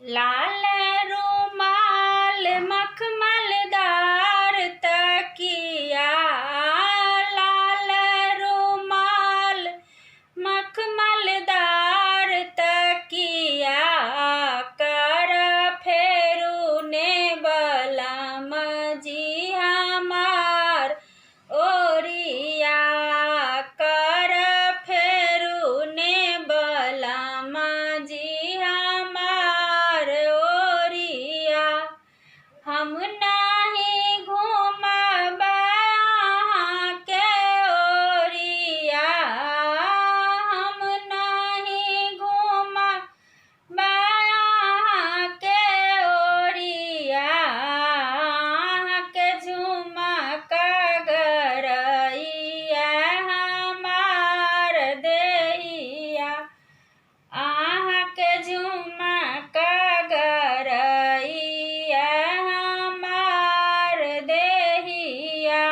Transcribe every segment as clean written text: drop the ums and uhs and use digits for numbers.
लाल रुमाल मखमलदार तकिया, लाल रुमाल मखमलदार तकिया, कर फेरू ने बलम जी हमार ओरिया, कर फेरू ने बलम जी हमार ओरिया। हम नाही घूमब अहाँके ओरिया, हम नाही घूमब अहाँके ओरिया, अहाँके झुमका गरैया हमार देहिया, अहाँके झुमका गरैया हमार देहिया।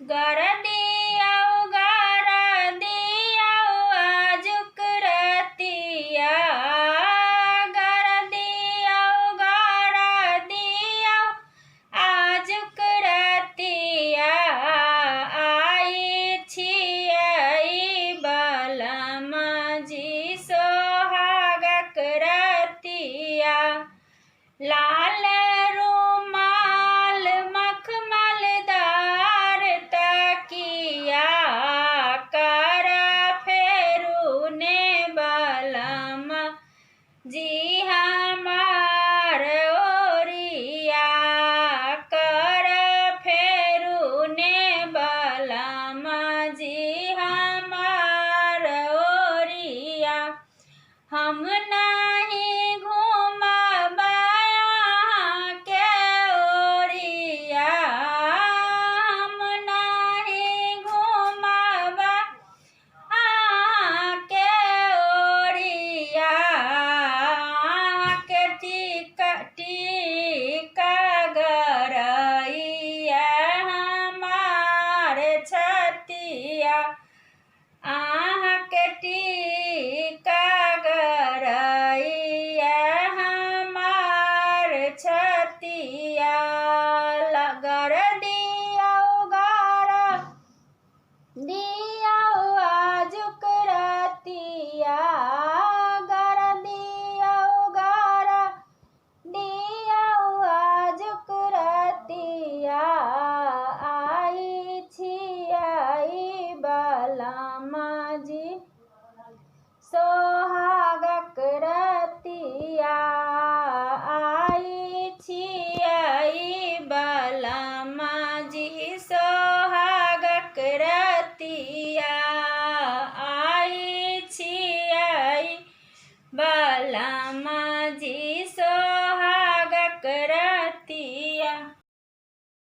गर दियौ गर दियौ आजुक रतिया, गर दियौ गर दियौ आजुक रतिया, आइ छियै बलम जी सोहागक रतिया। लाल रुमाल मखमलदार तकिया, कर फेरू ने बलम जी हमार ओरिया, कर फेरू ने बलम जी हमार ओरिया। हम नाही घूमब अहाँके ओरिया, हम नाही घूमब अहाँके ओरिया, अहाँके टीका टीका गरैया हमार छतिया, अहाँके टीका गरैया हमार छतिया। गर दियौ गर दियौ आजुक रतिया, गर दियौ गर दियौ आजुक रतिया, आइ छियै बलम जी सोहागक रतिया, आइ छियै बलम जी सोहागक रतिया, आइ छियै बलम जी सो